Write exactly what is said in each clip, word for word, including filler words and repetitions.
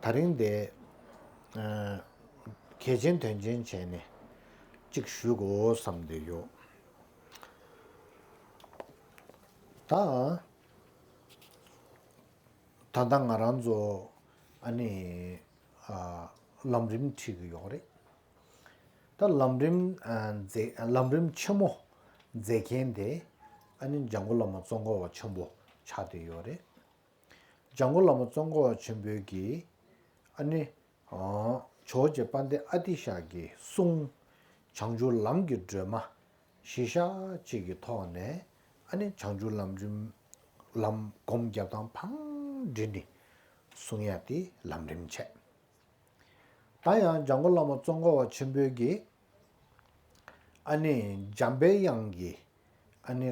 ད་རིང་འདི་ཨ་གལ་ཆེན་དོན་ཆེན་བྱས་ནས་གཅིག་ཞུ་དགོས་བསམ་བསྡད་ཡོད། ད་ད་ལྟ་ང་རང་ཚོ་ཨ་ནི་ཨ་ལམ་རིམ་ཁྲིད་ཀྱི་ཡོད་རེད། ད་ལམ་རིམ་ཨ་མཛད་ལམ་རིམ་ཆེན་མོ་མཛད་མཁན་དེ་ཨ་ནི་འཇམ་མགོན་བླ་མ་ཙོང་ཁ་པ་ཆེན་པོ་ཆགས་བསྡད་ཡོད་རེད། འཇམ་མགོན་བླ་མ་ཙོང་ཁ་པ་ཆེན་པོའི་གི་ཨ་ནི་ཨ་ཇོ་བོ་རྗེ་དཔལ་ལྡན་ཨ་ཏི་ཤ་གི་གསུང་བྱང་ཆུབ་ལམ་གྱི་སྒྲོན་མ་གཞི་བཞག་ཅིག་གི་ཐོག་ནས་ཨ་ནི་བྱང་ཆུབ་ལམ་རིམ་ལམ་སྒོམ་རྒྱབ་སྟངས་ཕར་འདྲི་ནས་གསུང་ཡ་དེ་ལམ་རིམ་བྱས། ད་ཡང་འཇམ་མགོན་བླ་མ་ཙོང་ཁ་པ་ཆེན་པོའི་གི་ཨ་ནི་འཇམ་པའི་དབྱངས་ཀྱི་ཨ་ནི་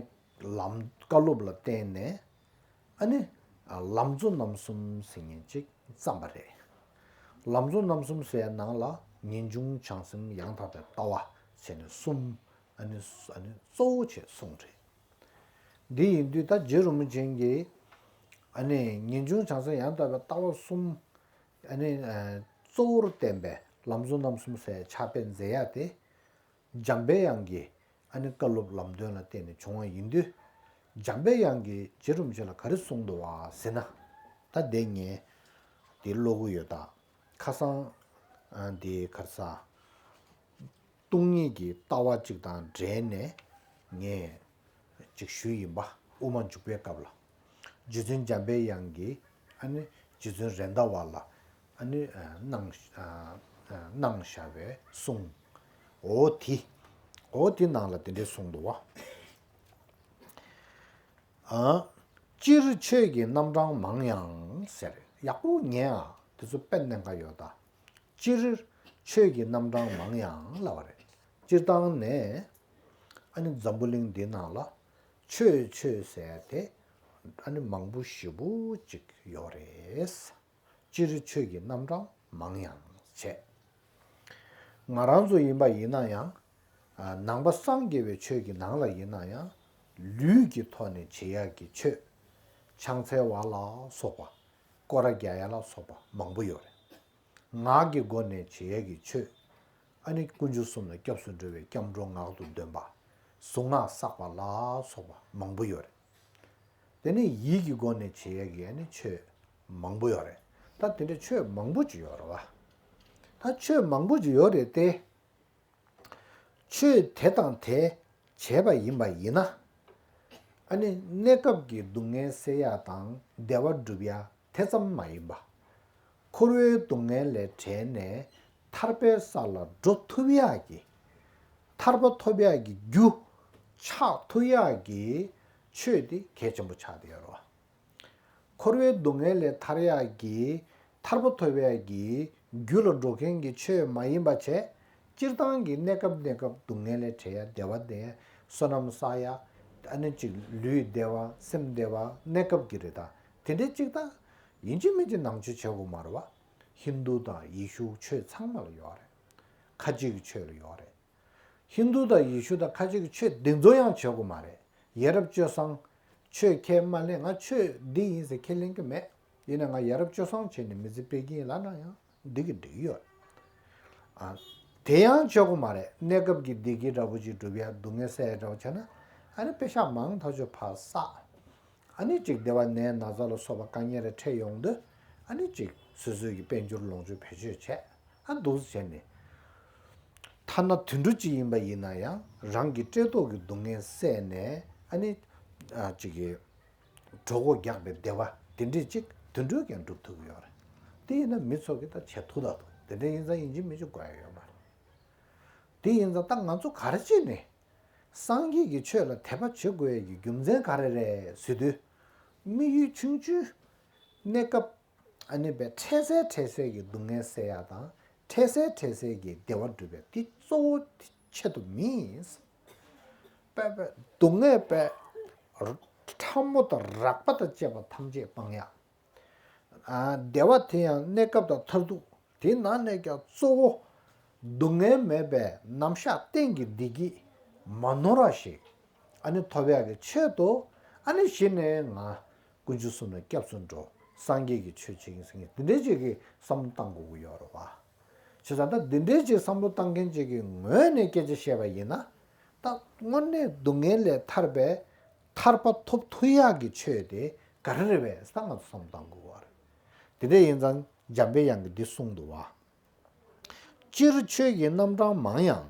ལམ་བཀའ་སློབ་ལ་བརྟེན་ནས་ཨ་ནི་ལམ་གཙོ་རྣམ་གསུམ་ཟེར་མཁན་ཅིག་བརྩམས་པ་རེད། ལམ་གཙོ་རྣམ་གསུམ་ཟེར་ཡ་ནང་ལ་ངེས་འབྱུང་བྱང་སེམས་ཡང་དག་པའི་ལྟ་བ་ཟེར་ནས་གསུམ་ཨ་ནི་ཨ་ནི་གཙོ་བོ་བྱས་གསུངས་རེད། འདི་ཡིན་དུས་ད་རྗེ་རིན་པོ་ཆེ་གིས་ཨ་ནི་ངེས་འབྱུང་བྱང་སེམས་ཡང་དག་པའི་ལྟ་བ་གསུམ་ཨ་ནི་ཨ་གཙོ་བོར་བསྟན་པའི་ལམ་གཙོ་རྣམ་གསུམ་ཟེར་ཕྱག་དཔེ་མཛད་ཡ་དེ། འཇམ་པའི་དབྱངས་ཀྱི་ཨ་ནི་བཀའ་སློབ་ལམ་སྟོན་ལ་བརྟེན་ནས་བྱུང་བ་ཡིན་དུས། འཇམ་པའི་དབྱངས་ཀྱིས་རྗེ་རིན་པོ་ཆེ་ལ་ག་རེ་གསུངས་འདུག་བ་ཟེར་ན། ད་དེ་ངས་དེ་ཀློག་གི་ཡོད་ད། ཁ་སང་ཨ་དེ་ག་རེ་ཟ། སྟོང་ཉིད་ཀྱི་ལྟ་བ་གཅིག་དང་འབྲེལ་ནས་ངས་གཅིག་ཞུས་ཡིན་པ། དབུ་མ་འཇུག་པའི་སྐབས་ལ། རྗེ་བཙུན་འཇམ་པའི་དབྱངས་ཀྱིས་ཨ་ནི་རྗེ་བཙུན་རེད་མདའ་བ་ལ་ཨ་ནི་ཨ་གནང་ཨ་གནང་བཞག་པའི་གསུང་། འོ་དེ། འོ་དེ་ནང་ལ་དེ་འདྲས་གསུངས་འདུག་བ། ཨ། སྤྱིར་ཆོས་ཀྱི་རྣམ་གྲངས་མང་ཡང་ཟེར། ཡག་པོ་ཉན་ཨ། དེ་ཚོ་དཔེ་གནད་འགག་ཡོད་ད། སྤྱིར་ཆོས་ཀྱི་རྣམ་གྲངས་མང་ཡང་ལབ་པ་རེད། སྤྱིར་བཏང་ནས་ཨ་ནི་འཛམ་བུ་གླིང་འདི་ནང་ལ་ཆོས་ཆོས་ཟེར་དེ་ཨ་ནི་མང་པོ་ཞེ་པོ་ཅིག་ཡོད་རེད། སྤྱིར་ཆོས་ཀྱི་རྣམ་གྲངས་མང་ཡང་བྱས། ང་རང་ཚོ་ཡིན་པ་ཡིན་ན་ཡང་། ནང་པ་སངས་རྒྱས་པའི་ཆོས་ཀྱི་ནང་ལ་ཡིན་ན་ཡང་། ལུས་ཀྱི་ཐོག་ནས་བྱེད་ཡག་གི་ཆོས། ཕྱག་འཚལ་བ་ལ་སོགས་པ། སྐོར་ར་རྒྱག་ཡ་ལ་སོགས་པ་མང་པོ་ཡོད་རེད། ངག་གི་སྒོ་ནས་བྱེད་ཡ་གི་ཆོས། ཨ་ནི་དཀོན་མཆོག་གསུམ་ལ་སྐྱབས་སུ་འགྲོ་བའི་སྐྱབས་འགྲོ་ངག་ཏུ་འདོན་པ། གཟུངས་སྔགས་བསགས་པ་ལ་སོགས་པ་མང་པོ་ཡོད་རེད། དེ་ནས་ཡིད་ཀྱི་སྒོ་ནས་བྱེད་ཡ་གི་ཨ་ནི་ཆོས་མང་པོ་ཡོད་རེད། ད་དེ་འདྲའི་ཆོས་མང་པོ་ཅིག་ཡོད་རེད་བ། ད་ཆོས་མང་པོ་ཅིག་ཡོད་རེད་དེ། ཆོས་དེ་དང་དེ་བྱས་པ་ཡིན་པ་ཡིན་ན། ཨ་ནི་གནས་སྐབས་ཀྱི་སྡུག་བསྔལ་སེལ་ཡ་དང་བདེ་བ་སྒྲུབ་ཡ་དེ་ཙམ་མ་ཡིན་པ། འཁོར་བའི་སྡུག་བསྔལ་ལས་བྲལ་ནས་ཐར་པའི་ས་ལ་འགྲོ་ཐུབ་ཡ་གི། ཐར་པ་ཐོབ་ཡ་གི་རྒྱུ་ཆགས་ཐུབ་ཡ་གི་ཆོས་དེ་གལ་ཆེན་པོ་ཆགས་བསྡད་ཡོད་རེད་བ། འཁོར་བའི་སྡུག་བསྔལ་ལས་ཐར་ཡག་གི། ཐར་པ་ཐོབ་ཡག་གི་རྒྱུ་ལ་འགྲོ་མཁན་གྱི་ཆོས་མ་ཡིན་པ་བྱས། སྤྱིར་བཏང་གི་གནས་སྐབས་གནས་སྐབས་སྡུག་བསྔལ་ལས་བྲལ་ཡ་བདེ་བ་ལྡན་ཡ་བསོད་ནམས་བསགས་ཡ། ཨ་ནི་ཅིག་ལུས་བདེ་བ་སེམས་བདེ་བ་གནས་སྐབས་ཀྱི་རེད་ད། དེ་འདྲའི་ཅིག་ད་ཡིན་གཅིག་མིན་གཅིག་ནང་ཆོས་བྱེད་དགོས་མ་རེད་བ། ཧིན་དུ་དང་ཡེ་ཤུ་ཆོས་ཚང་མ་ལ་ཡོད་རེད། ཁ་ཆེ་གི་ཆོས་ལ་ཡོད་རེད། ཧིན་དུ་དང་ཡེ་ཤུ་དང་ཁ་ཆེ་གི་ཆོས་འདི་ཚོ་ཡང་བྱེད་དགོས་མ་རེད། ཡ་རབས་སྤྱོད་བཟང་ཆོས་ཁས་མ་ལེན། ང་ཆོས་འདི་ཡིན་ཟེར་ཁས་ལེན་གི་མེད། ཡིན་ན་ང་ཡ་རབས་སྤྱོད་བཟང་བྱས་ནས་མི་ཚེ་སྤེལ་གྱི་ཡིན་ལབ་ན་ཡང་འགྲིག་གི་འགྲིག་གི་ཡོད། ཨ། དེ་ཡང་བྱེད་དགོས་མ་རེད། གནས་སྐབས་ཀྱི་བདེ་སྐྱིད་འདྲ་པོ་ཅིག་སྒྲུབ་ཡ་སྡུག་བསྔལ་སེལ་ཡ་འདྲ་པོ་བྱས་ན། ཨ་ནི་པེ་ཤག་མང་ཐག་ཆོད་ཕར་བསགས། ཨ་ནི་ཅིག་བདེ་བ་ནད་ན་ཚ་ལ་སོགས་པ་དཀའ་ངལ་རེ་འཕྲད་ཡོང་དུས། ཨ་ནི་ཅིག་སོ་སོའི་གི་དཔལ་འབྱོར་ལོངས་སྤྱོད་བེད་སྤྱོད་བྱས། ཨ་འདུག་སེ་བྱས་ནས། ཐ་ན་དུད་འགྲོ་ཅིག་ཡིན་པ་ཡིན་ན་ཡང་རང་གི་བཀྲེས་ལྟོགས་ཀྱི་སྡུག་བསྔལ་བསལ་ནས། ཨ་ནི་ཨ་ཅིག་གི་གྲོད་ཁོག་རྒྱགས་པའི་བདེ་བ་དེ་འདྲས་ཅིག་དུད་འགྲོས་ཀྱང་སྒྲུབ་ཐུབ་ཀྱི་ཡོད་རེད། དེ་ཡིན་ན་མི་ཚོ་གིས་ད་བྱེད་ཐུབ་ད་འདུག་དེ་འདྲ་ཡིན་ཙང་ཡིན་གཅིག་མིན་གཅིག་དགོས་ཡ་ཡོད་མ་རེད། དེ་ཡིན་ཙང་ད་ང་ཚོ་ག་རེ་བྱས་ནས་སངས་རྒྱས་ཀྱི་ཆོས་ལ་དད་པ་བྱེད་དགོས་ཡ་གི་རྒྱུ་མཚན་ག་རེ་རེད་ཟེར་དུས། དམིགས་ཡུལ་ཆུང་ཆུང་། གནས་སྐབས། ཨ་ནི་པའི་འཕྲལ་སེལ་འཕྲལ་སེལ་གྱི་སྡུག་བསྔལ་སེལ་ཡ་དང་། འཕྲལ་སེལ་འཕྲལ་སེལ་གྱི་བདེ་བ་སྒྲུབ་པའི་དེ་གཙོ་བོ་ཆེད་དུ་མིན། པའི་པའི་སྡུག་བསྔལ་པའི་ཕྲ་མོ་དང་རགས་པ་དང་བཅས་པ་ཐམས་ཅད་སྤང་ཡ། ཨ། བདེ་བ་དེ་ཡང་གནས་སྐབས་དང་མཐར་ཐུག་དེའི་ནང་ནས་ཀྱང་གཙོ་བོ། སྡུག་བསྔལ་མེད་པའི་ནམ་ཞག་གཏན་གྱི་བདེ་སྐྱིད་མ་ནོར་བ་ཞིག་ཨ་ནི་ཐོབ་ཡག་གི་ཆེད་དུ། ཨ་ནི་གཞི་ནས་ང་དཀོན་མཆོག་གསུམ་ལ་སྐྱབས་སུ་འགྲོ། སངས་རྒྱས་ཀྱི་ཆོས་ཅིག་ཡིན་ཟེར་མཁན་འདི་འདྲའི་ཅིག་གི་བསམ་བློ་བཏང་དགོས་ཀྱི་ཡོད་རེད་བ། བྱས་ཙང་ད་འདི་འདྲའི་ཅིག་བསམ་བློ་བཏང་མཁན་ཅིག་གི་ངོས་ནས་སྐད་ཆ་བཤད་པ་ཡིན་ན། ད་དངོས་གནས་སྡུག་བསྔལ་ལས་ཐར་པའི་ཐར་པ་ཐོབ་ཐུབ་ཡག་གི་ཆོས་དེ་ག་རེ་རེད་པས་ཟེར་ད་ང་ཚོ་བསམ་བློ་བཏང་དགོས་པ་རེད། དེ་འདྲ་ཡིན་ཙང་འཇམ་པའི་དབྱངས་ཀྱིས་འདི་གསུངས་འདུག་བ། སྤྱིར་ཆོས་ཀྱི་རྣམ་གྲངས་མང་ཡང་།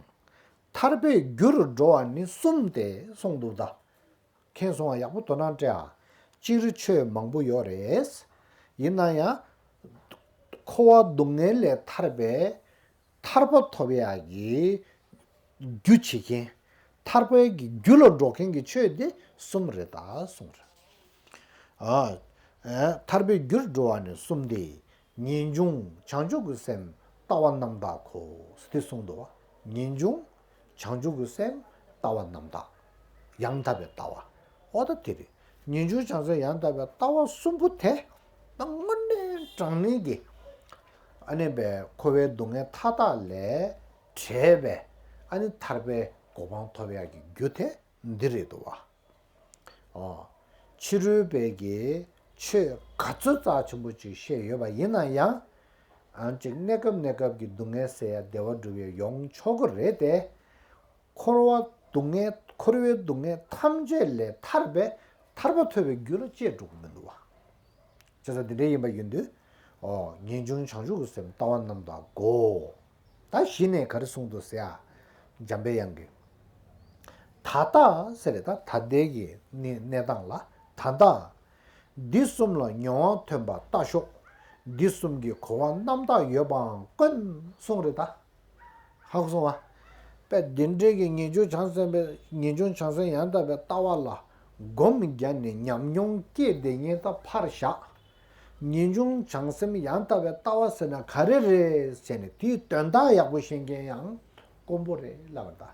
ཐར་པའི་རྒྱུ་རུ་འགྲོ་བ་ནི་གསུམ་སྟེ་གསུངས་འདུག་ད། མཁྱེན་སོང་བ། ཡག་པོ་དོ་སྣང་སྤྲད་ཨ། སྤྱིར་ཆོས་མང་པོ་ཡོད་རེད། ཡིན་ན་ཡང་། འཁོར་བ་སྡུག་བསྔལ་ལས་ཐར་པའི་ཐར་པ་ཐོབ་ཡག་གི་རྒྱུ་བྱེད་མཁན། ཐར་པའི་གི་རྒྱུ་ལ་འགྲོ་མཁན་གྱི་ཆོས་དེ་གསུམ་རེད་ད་གསུངས་རེད། ཨ། ཨ། ཐར་པའི་རྒྱུར་འགྲོ་བ་ནི་གསུམ་སྟེ། ངེས་འབྱུང་བྱང་ཆུབ་ཀྱི་སེམས་ལྟ་བ་རྣམ་དག་གོ། ཟེར་ཏེ་གསུངས་འདུག་བ། ངེས་འབྱུང་། བྱང་ཆུབ་ཀྱི་སེམས་ལྟ་བ་རྣམ་དག་ཡང་དག་པའི་ལྟ་བ། འོ་ད་དེ་རེད། ངེས་འབྱུང་བྱང་སེམས་ཡང་དག་པའི་ལྟ་བ་གསུམ་པོ་དེ། ད་དངོས་གནས་དྲང་གནས་ཀྱི། ཨ་ནི་པའི་འཁོར་བའི་སྡུག་བསྔལ་མཐའ་དག་ལས་བྲལ་བའི། ཨ་ནི་ཐར་པའི་གོ་འཕང་ཐོབ་ཡག་གི་རྒྱུ་དེ་འདི་རེད་འདུག་བ། ཨོ། ཕྱི་རོལ་པའི་གི་ཆོས་ག་ཚོད་རྩ་ཆེན་པོ་ཅིག་བཤད་ཡོད་པ་ཡིན་ན་ཡང་། ཨང་ཅིག་གནས་སྐབས་གནས་སྐབས་ཀྱི་སྡུག་བསྔལ་སེལ་ཡ་བདེ་བ་སྒྲུབ་ཡ་ཡོང་ཆོག་གི་རེད་དེ། འཁོར་བ་སྡུག་བསྔལ། འཁོར་བའི་སྡུག་བསྔལ་ཐམས་ཅད་ལས་ཐར་པའི་ཐར་པ་ཐོབ་པའི་རྒྱུ་ལ་བཅས་འགྲོ་གི་མི་འདུག་བ། བྱས་ཙང་འདི་འདྲ་ཡིན་པ་ཡིན་དུས། ཨོ། ངེས་འབྱུང་བྱང་ཆུབ་ཀྱི་སེམས་ལྟ་བ་རྣམ་དག་གོ། ད་གཞི་ནས་ག་རེ་གསུངས་འདུག་ཟེར་ཡ། འཇམ་པའི་དབྱངས་ཀྱིས། ད་ལྟ་ཟེར་རེད་ད། ད་ལྟའི་གི་གནས་གནས་སྟངས་ལ་ད་ལྟ། འདི་གསུམ་ལ་མྱོང་བ་ཐོན་པ་ལྟ་ཞོག་འདི་གསུམ་གྱི་གོ་བ་རྣམ་དག་ཡོད་པའང་དཀོན་གསུངས་རེད་ད། ཧ་གོ་སོང་བ། དཔེ་འདི་འདྲའི་གི་ངེས་འབྱུང་བྱང་སེམས་པའི་ངེས་འབྱུང་བྱང་སེམས་ཡང་དག་པའི་ལྟ་བ་ལ་སྒོམ་བརྒྱབ་ནས་ཉམས་མྱོང་སྐྱེས་བསྡད་མཁན་ད་ཕར་བཞག་ངེས་འབྱུང་བྱང་སེམས་ཡང་དག་པའི་ལྟ་བ་ཟེར་ན་ག་རེ་རེད་ཟེར་ནས་དེའི་དོན་དག་ཡག་པོ་ཤེས་མཁན་ཡང་དཀོན་པོ་རེད་ལབ་པ་ད།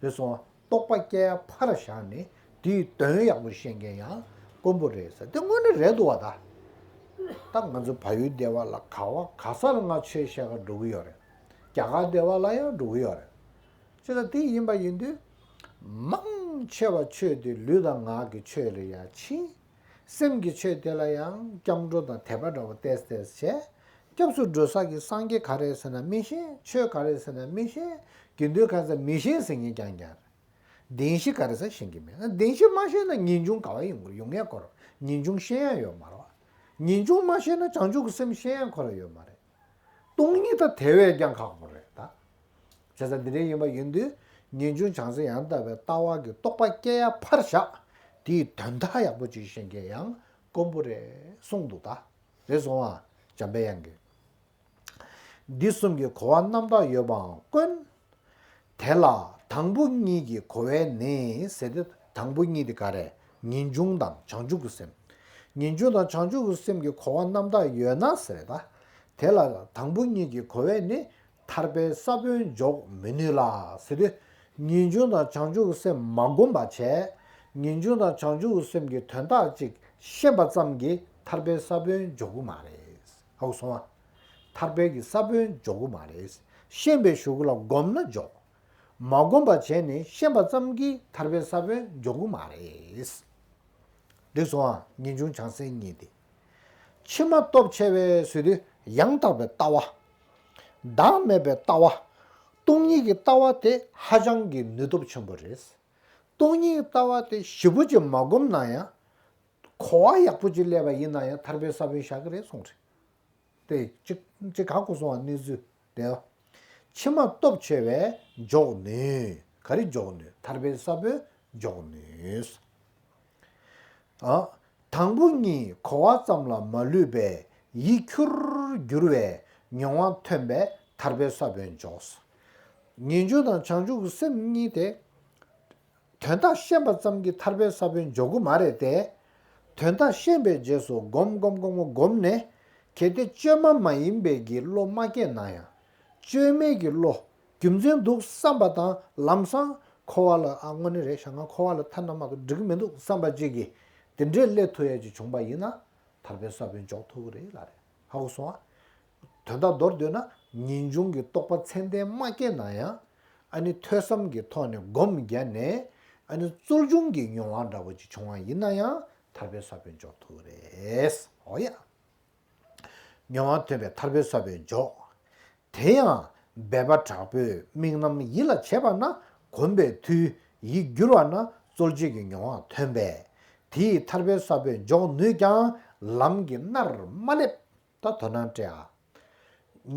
རེད་སོང་བ། རྟོག་པ་སྐྱེ་ཡ་ཕར་བཞག་ནས་དེའི་དོན་ཡག་པོ་ཤེས་མཁན་ཡང་དཀོན་པོ་རེད་ཟེར་དེ་དངོས་གནས་རེད་འདུག་བ་ད། ད་ང་ཚོ་བལ་ཡུལ་སྡེ་བ་ལ་ག་བ་ག་ས་ལ་ང་ཆོས་བཤད་ག་འགྲོ་གི་ཡོད་རེད། རྒྱ་གར་སྡེ་བ་ལ་ཡང་འགྲོ་གི་ཡོད་རེད། ཅེས་དང་དེ་ཡིན་པ་ཡིན་དུས། མང་ཆེ་བ་ཆོས་དེ་ལུས་དང་ངག་གི་ཆོས་ལ་ཡང་ཕྱིན། སེམས་ཀྱི་ཆོས་དེ་ལ་ཡང་སྐྱབས་འགྲོ་དང་དད་པ་འདྲ་བོ་ཏོག་ཙམ་བྱས། སྐྱབས་སུ་འགྲོ་ས་གི་སངས་རྒྱས་ག་རེ་ཟེར་ན་མི་ཤེས། ཆོས་ག་རེ་ཟེར་ན་མི་ཤེས། དགེ་འདུན་ག་རེ་ཟེར་མི་ཤེས་ཟེར་མཁན་རྐྱང་རྐྱང་རེད། བདེན་བཞི་ག་རེ་ཟེར་ཤེས་ཀྱི་མེད། བདེན་བཞི་མ་ཤེས་ན་ངེས་འབྱུང་ག་བ་ཡོང་ཡོང་ཡ་ཁོ་ར། ངེས་འབྱུང་ཤེས་ཡ་ཡོད་མ་རེད་བ། ངེས་འབྱུང་མ་ཤེས་ན་བྱང་ཆུབ་ཀྱི་སེམས་ཤེས་ཡ་ཁོ་ར་ཡོད་མ་རེད། སྟོང་ཉིད་ད་དེ་བས་ཀྱང་ཁག་པོ་རེད་ད། བྱས་ཙང་འདི་འདྲ་ཡིན་པ་ཡིན་དུས་ངེས་འབྱུང་བྱང་སེམས་ཡང་དག་པའི་ལྟ་བ་གི་རྟོགས་པ་སྐྱེ་ཡ་ཕར་བཞག་དེའི་དོན་དག་ཡག་པོ་ཅིག་ཤེས་མཁན་ཡང་དཀོན་པོ་རེད་གསུངས་འདུག་ད། རེད་སོང་ཨ། འཇམ་པའི་དབྱངས་ཀྱིས། འདི་གསུམ་གྱི་གོ་བ་རྣམ་དག་ཡོད་པའང་དཀོན། དེ་ལ་དང་པོ་གཉིས་ཀྱི་གོ་བས་ནི་ཟེར་ཏེ་དང་པོ་གཉིས་དེ་ག་རེ། ངེས་འབྱུང་དང་བྱང་ཆུབ་ཀྱི་སེམས། ངེས་འབྱུང་དང་བྱང་ཆུབ་ཀྱི་སེམས་ཀྱི་གོ་བ་རྣམ་དག་ཡོད་ན་ཟེར་ད། དེ་ལ་དང་པོ་གཉིས་ཀྱི་གོ་བས་ནི་ཐར་པའི་ས་བོན་འཇོག་མི་ནུས་ལ་ཟེར་ཏེ། ངེས་འབྱུང་དང་བྱང་ཆུབ་ཀྱི་སེམས་མ་བསྒོམས་པ་བྱས། ངེས་འབྱུང་དང་བྱང་ཆུབ་ཀྱི་སེམས་ཀྱི་དོན་དག་ཅིག་ཤེས་པ་ཙམ་གྱིས་ཐར་པའི་ས་བོན་འཇོག་གི་མ་རེད། ཧ་གོ་སོང་ཨ། ཐར་པའི་གི་ས་བོན་འཇོག་གི་མ་རེད། ཤེས་པའི་གཞུག་གུ་ལ་བསྒོམས་ན་འཇོག་མ་བསྒོམས་པ་བྱས་ནས་ཤེས་པ་ཙམ་གྱིས་ཐར་པའི་ས་བོན་འཇོག་གི་མ་རེད། འགྲིག་སོང་ཨ། ངེས་འབྱུང་བྱང་སེམས་གཉིས་ཏེ། ཕྱི་མ་སྟོབས་ཆེ་བའི་ཟེར་དུས་ཡང་དག་པའི་ལྟ་བ། བདག་མེད་པའི་ལྟ་བ། སྟོང་ཉིད་ཀྱི་ལྟ་བ་དེ་ཧ་ཅང་གི་ནུས་སྟོབས་ཆེན་པོ་རེད། སྟོང་ཉིད་ཀྱི་ལྟ་བ་དེ་ཞིབ་པོ་ཅིག་མ་བསྒོམས་ན་ཡང་། གོ་བ་ཡག་པོ་ཅིག་སླེབས་པ་ཡིན་ན་ཡང་ཐར་པའི་ས་བོན་བཞག་གི་རེད་གསུངས་རེད། དེ་གཅིག་གཅིག་ག་གོ་སོང་བ་གནས་ཚུལ་དེ། ཕྱི་མ་སྟོབས་ཆེ་བས་འཇོག་ནུས། ག་རེ་འཇོག་ནུས། ཐར་པའི་ས་བོན་འཇོག་ནུས། ཨ། དང་པོ་གཉིས་གོ་བ་ཙམ་ལ་མ་ལུས་པའི་ཡིད་ཁྱུར་འགྱུར་བའི་མྱོང་བ་ཐོན་པས་ཐར་པའི་ས་བོན་འཇོག་ངེས་འབྱུང་དང་བྱང་ཆུབ་ཀྱི་སེམས་གཉིས་དེ། དོན་དག་ཤེས་པ་ཙམ་གྱིས་ཐར་པའི་ས་བོན་འཇོག་གི་མ་རེད་དེ། དོན་དག་ཤེས་པའི་རྗེས་སུ་སྒོམ་སྒོམ་སྒོམ་སྒོམ་ནས། གལ་ཏེ་བཅོས་མ་མ་ཡིན་པའི་གི་བློ་མ་སྐྱེས་ན་ཡང་། བཅོས་མའི་གི་བློ། རྒྱུ་མཚན་འདུག་བསམ་པ་དང་ལམ་སང་འཁོར་བ་ལ་ཨ་དངོས་གནས་རེད་ཤག་ང་འཁོར་བ་ལ་ཐ་ན་མ་གཏོགས་འགྲིག་གི་མི་འདུག་བསམ་པ་ཅིག་གིས་དེ་འདྲའི་སླེབས་ཐུབ་ཡ་ཅིག་བྱུང་པ་ཡིན་ན། ཐར་པའི་ས་བོན་འཇོག་ཐུབ་ཀྱི་རེད་ལབ་རེད། ཧ་གོ་སོང་ཨ། དོན་དག་མདོར་བསྡུས་ན་ངེས་འབྱུང་གི་རྟོགས་པ་ཚད་ལྡན་མ་སྐྱེས་ན་ཡང་། ཨ་ནི་ཐོས་བསམ་གྱི་ཐོག་ནས་སྒོམ་བརྒྱབ་ནས། ཨ་ནི་རྩོལ་བྱུང་གི་མྱོང་བ་འདྲ་བོ་ཅིག་བྱུང་བ་ཡིན་ན་ཡང་ཐར་པའི་ས་བོན་འཇོག་ཐུབ་ཀྱི་རེད། འོ་ཡ། མྱོང་བ་ཐོན་པས་ཐར་པའི་ས་བོན་འཇོག། དེ་ཡང་འབད་པ་དྲག་པོས་དམིགས་རྣམ་ཡིད་ལ་བྱེད་པ་ན། གོམས་པའི་མཐུས་ཡིད་འགྱུར་བ་ན་རྩོལ་བཅས་ཀྱི་མྱོང་བ་ཐོན་པས། དེ་ཡིས་ཐར་པའི་ས་བོན་འཇོག་ནུས་ཀྱང་ལམ་གྱི་མནར་མ་སླེབས། ད་དོ་སྣང་སྤྲད་ཨ།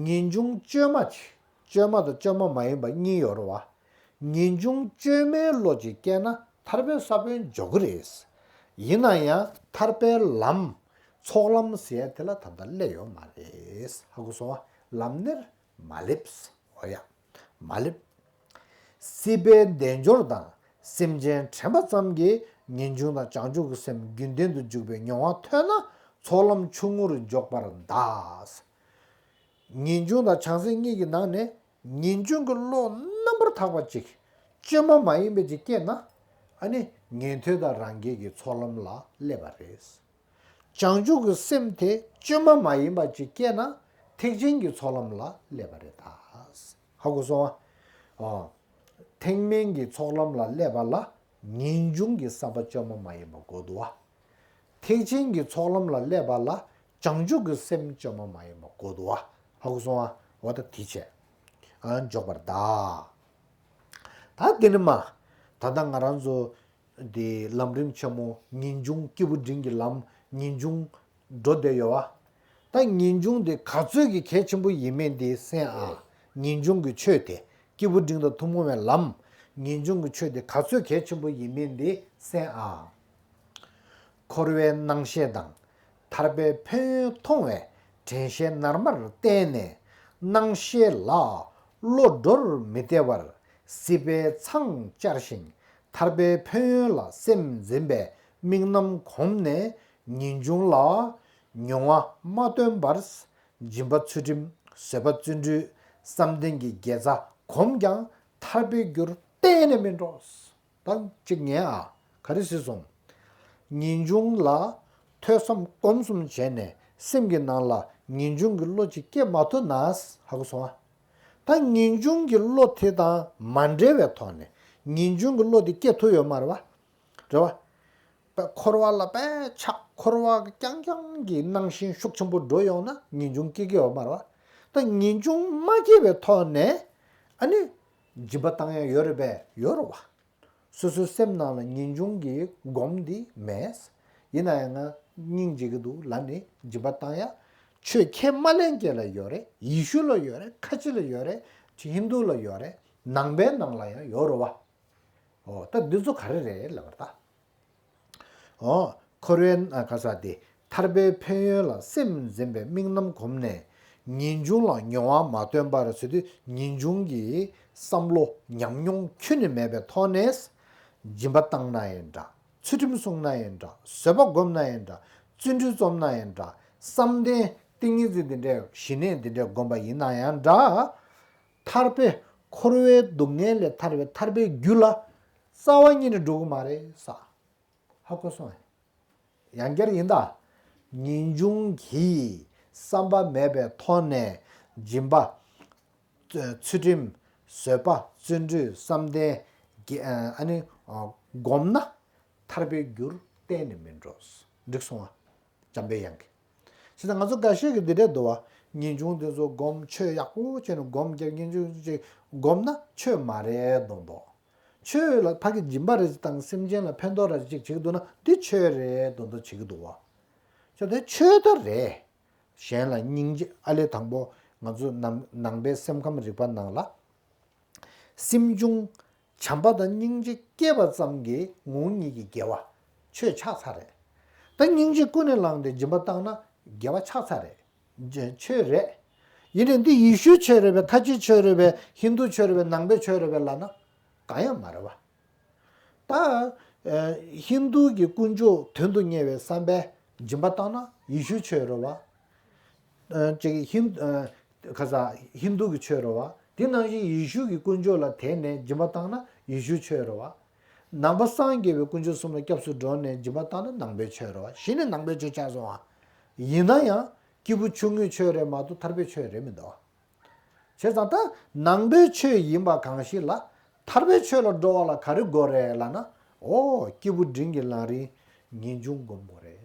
ངེས་འབྱུང་བཅོས་མ་བྱེད། བཅོས་མ་དང་བཅོས་མ་མ་ཡིན་པ་གཉིས་ཡོད་རེད་བ། ངེས་འབྱུང་བཅོས་མའི་བློ་ཅིག་སྐྱེས་ན་ཐར་པའི་ས་བོན་འཇོག་གི་རེད། ཡིན་ན་ཡང་ཐར་པའི་ལམ། ཚོགས་ལམ་ཟེར་ཡ་དེ་ལ་ད་ལྟ་སླེབས་ཡོད་མ་རེད། ཧ་གོ་སོང་བ། ལམ་སྣེར་མ་སླེབས། འོ་ཡ། མ་སླེབས། སྲིད་པའི་དལ་འབྱོར་དང་སེམས་ཅན་དྲན་པ་ཙམ་གྱིས་ངེས་འབྱུང་དང་བྱང་ཆུབ་ཀྱི་སེམས་རྒྱུན་ལྡན་དུ་འཇུག་པའི་མྱོང་བ་ཐོན་ན་ཚོགས་ལམ་ཆུང་ངུར་འཇོག་པར་གདའ། ངེས་འབྱུང་དང་བྱང་སེམས་གཉིས་ཀྱི་ནང་ནས་ངེས་འབྱུང་གི་བློ་རྣམ་པར་དག་པ་ཅིག་བཅོས་མ་མ་ཡིན་པ་ཅིག་སྐྱེས་ན། ཨ་ནི་ཉན་ཐོས་དང་རང་རྒྱལ་གྱི་ཚོགས་ལམ་ལ་སླེབས་པ་རེད། བྱང་ཆུབ་ཀྱི་སེམས་དེ་བཅོས་མ་མ་ཡིན་པ་ཅིག་སྐྱེས་ན་ཐེག་ཆེན་གྱི་ཚོགས་ལམ་ལ་སླེབས་པ་རེད་ད། ཧ་གོ་སོང་ཨ། ཨོ། ཐེག་དམན་གྱི་ཚོགས་ལམ་ལ་སླེབས་པ་ལ་ངེས་འབྱུང་གི་བསམ་པ་བཅོས་མ་མ་ཡིན་པ་དགོས་འདུག་བ། ཐེག་ཆེན་གྱི་ཚོགས་ལམ་ལ་སླེབས་པ་ལ་བྱང་ཆུབ་ཀྱི་སེམས་བཅོས་མ་མ་ཡིན་པ་དགོས་འདུག་བ། ཧ་གོ་སོང་ཨ། འོ་ད་དེ་བྱས། ཨ་འཇོག་པར་གདའ། ད་དེ་ནི་མ། ད་ལྟ་ང་རང་ཚོ་དེ་ལམ་རིམ་ཆེན་མོ་ངེས་འབྱུང་སྐྱེས་བུ་འབྲིང་གི་ལམ་ངེས་འབྱུང་འགྲོ་བསྡད་ཡོད་བ། ད་ངེས་འབྱུང་དེ་ག་ཚོད་ཀྱི་གལ་ཆེན་པོ་ཡིན་མིན་དེ་གསན་ཨ། ངེས་འབྱུང་གི་ཆོས་དེ་སྐྱེས་བུ་འབྲིང་དང་ཐུན་མོང་བའི་ལམ་ངེས་འབྱུང་གི་ཆོས་དེ་ག་ཚོད་གལ་ཆེན་པོ་ཡིན་མིན་དེ་གསན་ཨ། འཁོར་བའི་སྣང་ཤས་དང་ཐར་པའི་ཕན་ཡོན་མཐོང་བས་དྲན་ཤེས་ནར་མར་བསྟེན་ནས་སྣང་ཤས་ལ་བློ་འགྲོར་མི་སྟེར་བར་སྲིད་པའི་མཚང་བཅར་ཞིང་ཐར་པའི་ཕན་ཡོན་ལ་སེམས་འཛིན་པའི་དམིགས་རྣམ་གོམས་ནས་ངེས་འབྱུང་ལ་མྱོང་བ་མ་བཏོན་པར་སྦྱིན་པ་ཚུལ་ཁྲིམས་བཟོད་པ་བརྩོན་འགྲུས་བསམ་གཏན་གྱི་དགེ་རྩ་གོམས་ཀྱང་ཐར་པའི་རྒྱུར་གཏན་ནས་མི་འགྲོ། ད་གཅིག་ཉན་ཨ། ག་རེ་ཟེར་སོང་། ངེས་འབྱུང་ལ་ཐོས་བསམ་སྒོམ་གསུམ་བྱས་ནས་སེམས་ཀྱི་ནང་ལ་ངེས་འབྱུང་གི་བློ་ཅིག་སྐྱེ་མ་ཐུབ་ན། ཧ་གོ་སོང་ཨ། ད་ངེས་འབྱུང་གི་བློ་དེ་དང་མ་འབྲེལ་བའི་ཐོག་ནས་ངེས་འབྱུང་གི་བློ་དེ་སྐྱེ་ཐུབ་ཡོད་མ་རེད་བ། རེད་བ། པ་འཁོར་བ་ལ་པའི་ཆགས། འཁོར་བ་གི་རྐྱང་རྐྱང་གི་སྣང་ཞེན་ཤུགས་ཆེན་པོ་འགྲོ་ཡོང་ན་ངེས་འབྱུང་སྐྱེ་གི་ཡོད་མ་རེད་བ། ད་ངེས་འབྱུང་མ་སྐྱེས་པའི་ཐོག་ནས་ཨ་ནི་སྦྱིན་པ་བཏང་ཡ་ཡོད་རེད་པས། ཡོད་རེད་བ། སོ་སོའི་སེམས་ནང་ལ་ངེས་འབྱུང་གི་སྒོམ་འདི་མེད། ཡིན་ན་ཡང་ང་སྙིང་རྗེ་གི་འདུག་ལབ་ནས་སྦྱིན་པ་བཏང་ཡ། ཆོས་ཁས་མ་ལེན་མཁན་ལ་ཡོད་རེད། ཡེ་ཤུ་ལ་ཡོད་རེད། ཁ་ཆེ་ལ་ཡོད་རེད། ཧིན་དུ་ལ་ཡོད་རེད། ནང་པའི་ནང་ལ་ཡང་ཡོད་རེད་བ། ཨོ་ད་འདི་ཚོ་ག་རེ་རེད་ལབ་པར་ད། ཨོ། འཁོར་བའི་ཨ་ག་ས་དེ་ཐར་པའི་ཕན་ཡོན་ལ་སེམས་འཛིན་པའི་དམིགས་རྣམ་གོམས་ནས་ངེས་འབྱུང་ལ་མྱོང་བ་མ་བཏོན་པར་ཟེར་དུས་ངེས་འབྱུང་གི་བསམ་བློ་ཉམས་མྱོང་ཁྱོན་ནས་མེད་པའི་ཐོག་ནས་སྦྱིན་པ་བཏང་ན་ཡང་འདྲ། ཚུལ་ཁྲིམས་བསྲུང་ན་ཡང་འདྲ། བཟོད་པ་བསྒོམ་ན་ཡང་འདྲ། བརྩོན་འགྲུས་རྩོམ་ན་ཡང་འདྲ། བསམ་གཏན་ཏིང་ངེ་འཛིན་འདི་འདྲའི་ཞི་གནས་འདི་འདྲའི་བསྒོམ་པ་ཡིན་ན་ཡང་འདྲ། ཐར་པའི་འཁོར་བའི་སྡུག་བསྔལ་ལས་ཐར་བའི་ཐར་པའི་རྒྱུ་ལ་རྩ་བ་ཉིད་ནས་འགྲོ་གི་མ་རེད་ས། ཧ་གོ་སོང་ངས། ཡང་བསྐྱར་ཡིན་ད། ངེས་འབྱུང་གི་བསམ་པ་མེད་པའི་ཐོག་ནས་སྦྱིན་པ། ཚུལ་ཁྲིམས། བཟོད་པ། བརྩོན་འགྲུས། བསམ་གཏན་གྱི་ཨ་ནི་བསྒོམས་ན་ཐར་པའི་རྒྱུར་གཏན་ནས་མི་འགྲོ། འགྲིག་སོང་ཨ། འཇམ་པའི་དབྱངས་ཀྱིས། བྱས་ཙང་ང་ཚོ་འགའ་ཤས་ཀྱིས་འདི་འདྲས་འདུག་བ། ངེས་འབྱུང་འདི་ཚོ་སྒོམ། ཆོས་ཡག་པོ་བྱས་ནས་སྒོམ། རྒྱབ་ངེས་འབྱུང་ཅིག་སྒོམ་ན་ཆོས་མ་རེད་མདོག་མདོག་ཆོས་ལ་ཕ་གི་སྦྱིན་པ་རེ་ཅིག་བཏང་། སེམས་ཅན་ལ་ཕན་ཐོགས་རེ་ཅིག་བྱེད་ཀྱི་འདུག་ན་འདི་ཆོས་རེད་མདོག་མདོག་བྱེད་ཀྱི་འདུག་བ། ཆོས་དེ་ཆོས་ད་རེད། གཞན་ལ་སྙིང་རྗེ། ཨ་ལས་དང་པོ་ང་ཚོ་ནང་ནང་པའི་སེམས་ཁམས་རིག་པ་ནང་ལ། སེམས་བྱུང་བྱམས་པ་དང་སྙིང་རྗེ་སྐྱེས་པ་ཙམ་གྱིས་ངོ་བོ་ཉིད་ཀྱི་དགེ་བ་ཆོས་ཆགས་ཚར་རེད། ད་སྙིང་རྗེ་ཀུན་ནས་བསླངས་ཏེ་སྦྱིན་པ་བཏང་ན་དགེ་བ་ཆགས་ཚར་རེད། ཆོས་རེད། ཡིན་ནའི་འདི་ཡེ་ཤུའི་ཆོས་རེད་པས། ཁ་ཆེའི་ཆོས་རེད་པས། ཧིན་དུའི་ཆོས་རེད་པས། ནང་པའི་ཆོས་རེད་པས་ལབ་ན་གང་ཡང་མ་རེད་བ། ད་ཧིན་དུ་གི་དཀོན་མཆོག་དོན་དུ་གཉེར་བའི་བསམ་པས་སྦྱིན་པ་བཏང་ན་ཡེ་ཤུའི་ཆོས་རེད་བ། ཅིག་ཧིན་ཁ་ས་ཧིན་དུ་གི་ཆོས་རེད་བ། དེ་ནང་བཞིན་ཡེ་ཤུ་གི་དཀོན་མཆོག་ལ་དད་ནས་སྦྱིན་པ་བཏང་ན་ཡེ་ཤུའི་ཆོས་རེད་བ། ནང་པ་སངས་རྒྱས་པའི་དཀོན་མཆོག་གསུམ་ལ་སྐྱབས་སུ་འགྲོ་ནས་སྦྱིན་པ་བཏང་ན་ནང་པའི་ཆོས་རེད་བ། གཞི་ནས་ནང་པའི་ཆོས་ཆགས་སོང་བ། ཡིན་ན་ཡང་སྐྱེས་བུ་ཆུང་ངུའི་ཆོས་རེད་མ་གཏོགས་ཐར་པའི་ཆོས་རེད་མི་འདུག་བ། བྱས་ཙང་ད་ནང་པའི་ཆོས་ཡིན་པ་གང་ཞིག་ལ་ཐར་པའི་ཆོས་ལ་འགྲོ་བ་ལ་ག་རེ་དགོས་རེད་ལབ་ན། ཨོ་སྐྱེས་བུ་འབྲིང་གི་ལམ་རིམ་ངེས་འབྱུང་སྒོམ་དགོས་རེད།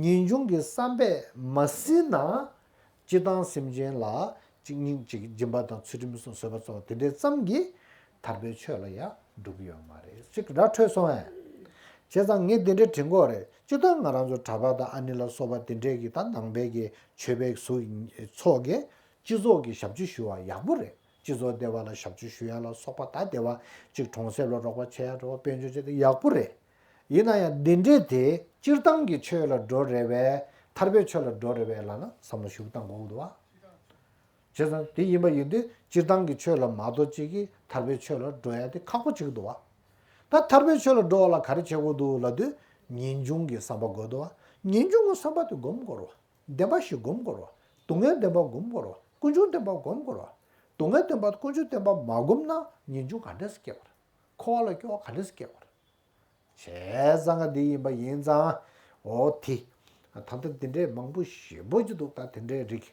ངེས་འབྱུང་གི་བསམ་པས་མ་ཟིན་ན་ སྤྱིར་བཏང་སེམས་ཅན་ལ་གཅིག་སྙིང་གཅིག་སྦྱིན་པ་དང་ཚུལ་ཁྲིམས་སྲུང་བཟོད་པ་བརྩོན་པ་དེ་འདྲའི་ཙམ་གྱིས་ཐར་པའི་ཆོས་ལ་ཡང་འགྲོ་གི་ཡོད་མ་རེད། གཅིག་ར་འཕྲོད་སོང་ངས། བྱས་ཙང་ངས་འདི་འདྲའི་དྲན་གྱི་ཡོད་རེད། སྤྱིར་བཏང་ང་རང་ཚོ་གྲྭ་པ་དང་ཨ་ནེ་ལ་སོགས་པ་དེ་འདྲས་ཀྱི་ད་ནང་པའི་གི་ཆོས་པའི་གཟུགས་ཚོགས་ཀྱིས་སྤྱི་ཚོགས་ཀྱི་ཞབས་ཕྱི་ཞུ་བ་ཡག་པོ་རེད། སྤྱི་ཚོགས་བདེ་བ་ལ་ཞབས་ཕྱི་ཞུ་ཡ་ལ་སོགས་པ། ད་བདེ་བ་གཅིག་གྲོང་གསེབ་ལ་རོགས་པ་བྱེད་ཡ་འགྲོ་བ་དཔལ་འབྱོར་བྱེད་ཡ་ཡག་པོ་རེད། ཡིན་ན་ཡང་འདི་འདྲས་དེ་སྤྱིར་བཏང་གི་ཆོས་ལ་འགྲོ་རེད་པས། ཐར་པའི་ཆོས་ལ་འགྲོ་རེད་པས་ལབ་ན་བསམ་བློ་ཞིབ་བཏང་དགོས་ཀྱི་འདུག་བ། བྱས་ཙང་དེ་ཡིན་པ་ཡིན་དུས་སྤྱིར་བཏང་གི་ཆོས་ལ་མ་གཏོགས་གཅིག་གིས་ཐར་པའི་ཆོས་ལ་འགྲོ་ཡ་དེ་ཁག་པོ་གཅིག་འདུག་བ། ད་ཐར་པའི་ཆོས་ལ་འགྲོ་བ་ལ་ག་རེ་བྱེད་དགོས་འདུག་ལབ་དུས། ངེས་འབྱུང་གི་བསམ་པ་དགོས་འདུག་བ། ངེས་འབྱུང་གི་བསམ་པ་དེ་སྒོམ་དགོས་རེད་བ། བདེན་པ་བཞི་སྒོམ་དགོས་རེད་བ། སྡུག་བསྔལ་བདེན་པ་སྒོམ་དགོས་རེད་བ། ཀུན་འབྱུང་བདེན་པ་སྒོམ་དགོས་རེད་བ། སྡུག་བསྔལ་བདེན་པ་ཀུན་འབྱུང་བདེན་པ་མ་བསྒོམས་ན་ངེས་འབྱུང་ག་འདྲས་སེ་སྐྱེ་བ་རེད། འཁོར་བ་ལ་སྐྱེ་བ་ག་འདྲས་སེ་སྐྱེ་བ་རེད། བྱས་ཙང་ང་འདི་ཡིན་པ་ཡིན་ཙང་། འོ་དེ། ད་ལྟ་འདི་འདྲའི་མང་པོ་ཞེ་པོ་ཅིག་འདུག་ད་དེ་འདྲའི་རིགས་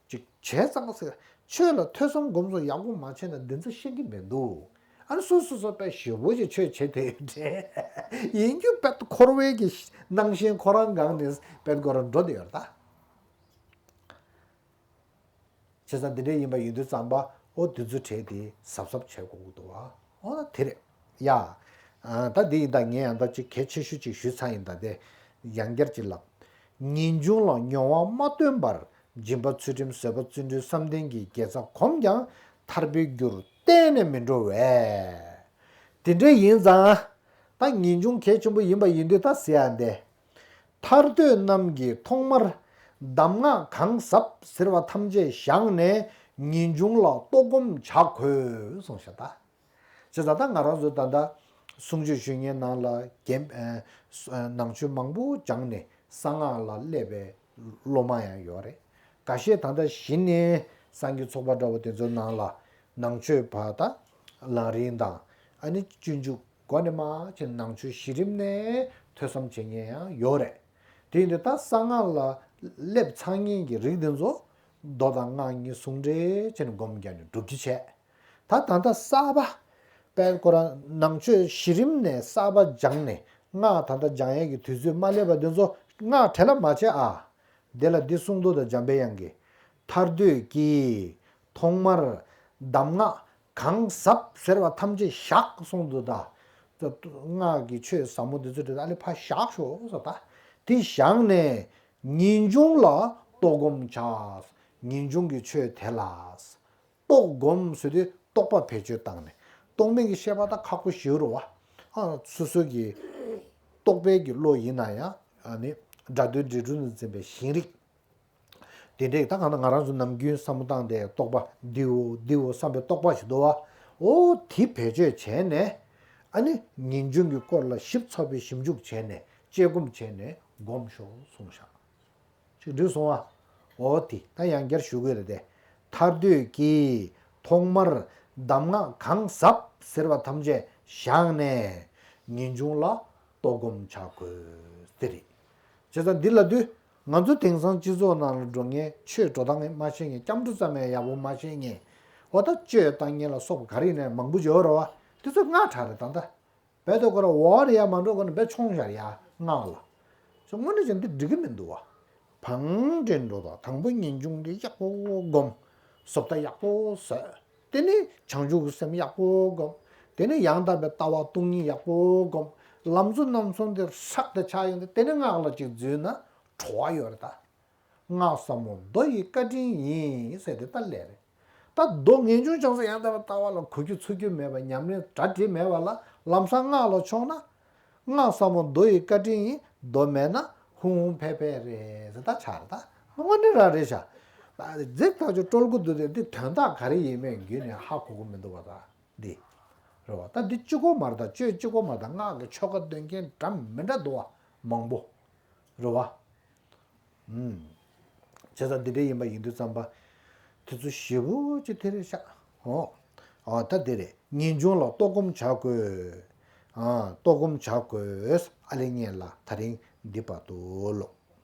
ཅིག་བྱས་ཙང་ཟེར། ཆོས་ལ་ཐོས་བསམ་སྒོམ་གསུམ་ཡག་པོ་མ་བྱས་ན་འདི་ཚོ་ཤེས་ཀྱི་མི་འདུག་ཨ་ནི་སོ་སོ་སོ་དཔེ་ཞེ་པོ་ཅིག་ཆོས་བྱེད་དེ་ཡོད་འདྲ། ཡིན་རྒྱུ་དཔེ་འཁོར་བའི་གི་སྣང་ཞེན་ཁོ་རང་སྒང་ནས་དཔེ་ཁོ་རང་འགྲོ་བསྡད་ཡོད་རེད་ད། བྱས་ཙང་འདི་འདྲའི་ཡིན་པ་ཡིན་དུས་ཙམ་པ། འོ་དེ་ཚོ་བྲལ་ཏེ་གཟབ་གཟབ་བྱེད་དགོས་ཀྱི་འདུག་བ། འོ་ན་དེ་རེད་ཡ། ཨ། ད་འདི་ཡིན་ད། ངས་ཡང་ད་ཅིག་གལ་ཆེ་ཤོས་ཅིག་ཞུས་ཚར་ཡིན་ད། དེ་ཡང་བསྐྱར་ཅིག་ལབ། ངེས་འབྱུང་ལ་མྱོང་བ་མ་བཏོན་པར་སྦྱིན་པ་ཚུལ་ཁྲིམས་བཟོད་པ་བརྩོན་འགྲུས་བསམ་གཏན་གྱི་དགེ་རྩ་གོམས་ཀྱང་ཐར་པའི་རྒྱུར་གཏན་ནས་མི་འགྲོ་བས། དེ་འདྲ་ཡིན་ཙང་། ད་ངེས་འབྱུང་གལ་ཆེན་པོ་ཡིན་པ་ཡིན་དུས་ད་ཟེར་ཡ་འདི། ཐར་འདོད་རྣམས་ཀྱིས་ཐོག་མར་གདམས་ངག་གང་ཟབ་ཟེར་བ་ཐམས་ཅད་བཞག་ནས་ངེས་འབྱུང་ལ་རྟོགས་སྒོམ་བྱ་དགོས་གསུངས་ཤག་ད། བྱས་ཙང་ད་ང་རང་ཚོ་ད་ལྟ་གསུང་ཆོས་ཞུ་མཁན་ནང་ལ་རྒན། ཨ། ནང་ཆོས་མང་པོ་སྦྱངས་ནས་གསང་སྔགས་ལ་སླེབས་པའི་སློབ་མ་ཡང་ཡོད་རེད། འགའ་ཤས་ད་ལྟ་གཞི་ནས་སངས་རྒྱས་ཚོགས་པ་འདྲ་བོ་དེ་ཚོའི་ནང་ལ་ནང་ཆོས་བར་ད་ལམ་རིམ་དང་། ཨ་ནི་སྤྱོད་འཇུག་འགོ་ནས་མར་བྱས་ནང་ཆོས་གཞི་རིམ་ནས་ཐོས་བསམ་བྱེད་མཁན་ཡང་ཡོད་རེད། དེ་ཡིན་དུས་ད་གསང་སྔགས་ལ་སླེབས་ཚར་མཁན་གྱི་རིགས་དེ་ཚོ་མདོ་དང་སྔགས་གཉིས་ཟུང་འབྲེལ་བྱས་ནས་སྒོམ་རྒྱག་ནས་སྒྲུབ་རྒྱུ་བྱས། ད་ད་ལྟ་གསར་པ། དཔལ་ཁོ་རང་ནང་ཆོས་གཞི་རིམ་ནས་གསར་པ་སྦྱངས་ནས་སྔགས་ད་ལྟ་སྦྱང་ཡས་ཀྱི་དུས་ཚོད་མ་སླེབས་པ་དེ་ཚོ་སྔགས་བྲལ་ལ་མ་བྱེད་ཨ། དེ་ལ་འདི་གསུངས་འདུག་ད་འཇམ་པའི་དབྱངས་ཀྱིས། ཐར་འདོད་ཀྱིས་ཐོག་མར་གདམས་ངག་གང་ཟབ་ཟེར་བ་ཐམས་ཅད་བཞག་གསུངས་འདུག་ད། སྔགས་ཀྱི་ཆོས་ཟབ་མོ་འདི་ཚོ་དེ་ཨ་ལེ་ཕར་བཞག་ཤོག་ཟེར་ད། དེ་བཞག་ནས་ངེས་འབྱུང་ལ་རྟོགས་སྒོམ་བྱ། ངེས་འབྱུང་གི་ཆོས་དེ་ལ། རྟོགས་སྒོམ་ཟེར་དུས་རྟོག་པ་བེད་སྤྱོད་བཏང་ནས། རྟོག་མེད་ཀྱི་ཤེས་པ་ད་ཁག་པོ་ཞེ་པོ་རེད་བ། ཨ། སོ་སོ་གི་རྟོག་པའི་གི་བློ་ཡིན་ན་ཡང་། ཨ་ནི་སྒྲ་དོན་འབྲས་གྲུབ་ནས་འཛིན་པའི་ཞེན་རིག་དེ་འདྲས་ད་གང་ལྟར་ང་རང་ཚོ་ནམ་རྒྱུན་བསམ་བློ་བཏང་སྟེ་རྟོག་པ་འདིའོ་འདིའོ་བསམ་པའི་རྟོག་པ་ཞིག་འདུག་བ། འོ་དེ་བེད་སྤྱོད་བྱས་ནས། ཨ་ནི་ངེས་འབྱུང་གི་སྐོར་ལ་ཞིབ་ཚགས་པའི་ཞིབ་འཇུག་བྱས་ནས་དཔྱད་སྒོམ་བྱས་ནས་སྒོམ་ཤོག་གསུངས་ཤག་ཅིག་འགྲིག་སོང་ཨ། འོ་དེ་ད་ཡང་བསྐྱར་ཞུ་དགོས་རེད་དེ། ཐར་འདོད་ཀྱིས་ཐོག་མར་གདམས་ངག་གང་ཟབ་ཟེར་བ་ཐམས་ཅད་བཞག་ནས་ངེས་འབྱུང་ལ་རྟོགས་སྒོམ་བྱ་དགོས་དེ་རེད། བྱས་ཙང་འདི་ལབ་དུས་ང་ཚོ་དེང་སང་སྤྱི་ཚོགས་ནང་ལ་འགྲོ་མཁན་ཆོས་འགྲོ་སྟངས་མ་ཤེས་མཁན། སྐྱབས་འགྲོ་ཙམ་ཡང་ཡག་པོ་མ་ཤེས་མཁན། འོ་ད་གཅོད་བཏང་མཁན་ལ་སོགས་པ་ག་རེ་ཡིན་ནའི་མང་པོ་ཡོད་རེད་བ། དེ་ཚོ་སྔགས་གྲྭ་རེད་ད་ལྟ། རྦད་དེ་ཁོ་རང་འོག་རེ་ཡར་མ་འགྲོ་གོང་ནས་རྦད་མཆོང་བཞག་ཡ་སྔགས་ལ། ཅོ་དངོས་གནས་ཀྱང་འདི་འགྲིག་གི་མི་འདུག་བ། བང་འགྲན་འགྲོ་དང་དང་པོ་ངེས་འབྱུང་འདི་ཡག་པོ་སྒོམ། བཟོ་ལྟ་ཡག་པོ་བཟོས། དེ་ནས་བྱང་ཆུབ་ཀྱི་སེམས་ཡག་པོ་སྒོམ། དེ་ནས་ཡང་དག་པའི་ལྟ་བ་སྟོང་ཉིད་ཡག་པོ་སྒོམ། ལམ་གཙོ་རྣམ་གསུམ་དེ་ཧྲག་ཏུ་ཆགས་ཡོང་དུས་དེ་ནས་སྔགས་ལ་ཅིག་འཛུལ་ན་གྲོལ་བ་ཡོད་རེད་ད། སྔགས་ཟབ་མོ་མདོ་ཡི་བཀའ་དྲིན་ཡིན་ཟེར་ཏེ་ད་ལས་རེད། ད་མདོ་ངེས་འབྱུང་བྱང་སེམས་ཡང་དག་པའི་ལྟ་བ་ལ་གོ་རྒྱུ་ཚོར་རྒྱུ་མེད་པ། ཉམས་ལེན་གྲ་སྒྲིག་མེད་པ་ལ་ལམ་སང་སྔགས་ལ་མཆོང་ན། སྔགས་ཟབ་མོ་མདོ་ཡི་བཀའ་དྲིན་ཡིན། མདོ་མེད་ན་ཧུང་ཧུང་ཕེ་ཕེ་རེད་ཟེར་ད་ཆགས་རེད་ད། དངོས་གནས་རང་རེད་ཤག་རྫིག་ཐག་ཆོད་སྤྲོ་སྐུ་འདུག་སྟེ་འདི་དོན་དག་ག་རེ་ཡིན་མིན་རྒྱུན་ནས་ཧ་གོ་གི་མི་འདུག་བ་ད། འདི་རེད་བ། ད་འདི་གཅིག་པོ་མ་རེད་ད། གཅོད་གཅིག་པོ་མ་རེད་ད། སྔགས་ཀྱི་ཆོ་ག་འདོན་མཁན་འདྲ་མི་འདྲ་འདུག་བ། མང་པོ་རེད་བ། ཨུམ། བྱས་ཙང་འདི་འདྲ་ཡིན་པ་ཡིན་དུས་ཙམ་པ། དེ་ཚོ་ཞེ་པོ་ཅིག་དེ་རེད་ཤག་འོ། ཨ། ད་དེ་རེད། ངེས་འབྱུང་ལ་རྟོགས་སྒོམ་བྱ་དགོས། ཨ། རྟོགས་སྒོམ་བྱ་དགོས། ཨ་ལེ་ངེད་ལ་ད་རིང་འདི་བར་དུ་ལོ།